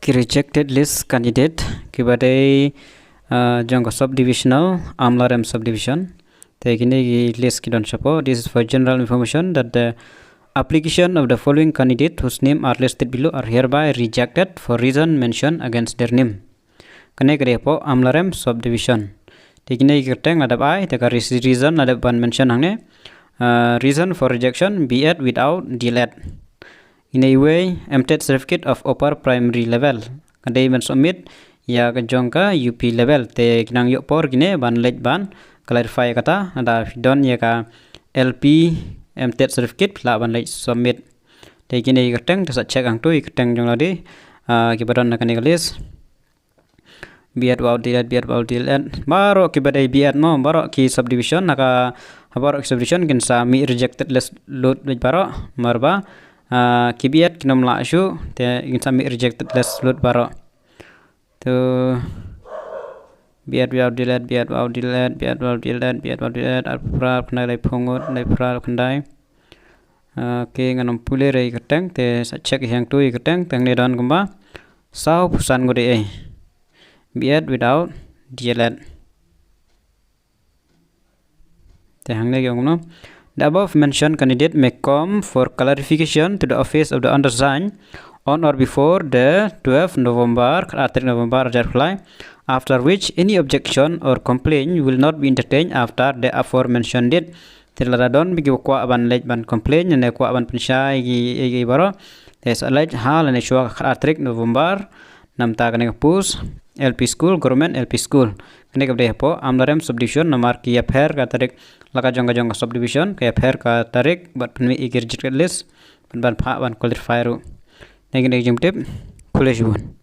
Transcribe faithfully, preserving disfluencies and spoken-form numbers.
Ki rejected list candidate kiba dei, uh, jong ka subdivisional Amlarem subdivision. Te kine ki list ki don shapoh. This is for general information that the application of the following candidate whose name are listed below are hereby rejected for reason mentioned against their name. Kane ka dei hapoh Amlarem subdivision. Te kine ki kyrteng la dep ai, te ka re-, reason la dep ban mention hangne. Uh, reason for rejection: B.Ed without D.El.Ed. Ine iwei, M.Ted certificate of upper primary level. Ka dei ban submit ïa ka jong ka U P level. Te ki nang ïoh por kine ban leit ban clarify kata. Lada phi don ïa ka L P M.Ted certificate phi lah ban leit submit. Te kine ki kyrteng te sa check hangto ki kyrteng jong lade, ah, kiba don na kane ka list. B.Ed without D.El.Ed, B.Ed without D.El.Ed. Baroh kiba dei B.Ed mo, baroh ki subdivision, ha ka, ha baroh ki subdivision kin sa mih rejected list lut beit baroh, namar ba, ah, ki B.Ed kin ym lah shuh, te kin sa mih rejected list lut baroh. To B.Ed without D.El.Ed, B.Ed without D.El.Ed, B.Ed without D.El.Ed, B.Ed without D.El.Ed, arphew phra, khyndai, laiphew ngut, laiphew phra, khyndai. Okay, ngan ym pule re ïa ki kyrteng, te sa check hangto ïa ki kyrteng, te hangne don kumba sawphew san ngut ei. B.Ed without D.El.Ed. Te hangne ki ong kumno. The above mentioned candidate may come for clarification to the office of the undersigned on or before the twelfth November, khatar tarik November, arhajar arphew lai, after which any objection or complaint will not be entertained after the aforementioned date. Te lada don ba ki kwah ban leit ban complain ne kwah ban pynshai ïa ki, ïa ki baroh, te sa leit ha lane shuwa ka khatar tarik November, namar kane ka post L P school, government L P school. Kane ka dei hapoh Amlarem subdivision, namar ki ïapher ka tarik, la ka jong ka jong ka subdivision ka ïapher ka tarik bad pynmih ïa ki rejected list bad ban phah ban clarify ruh. Te kine ki jingtip, khublei shibun.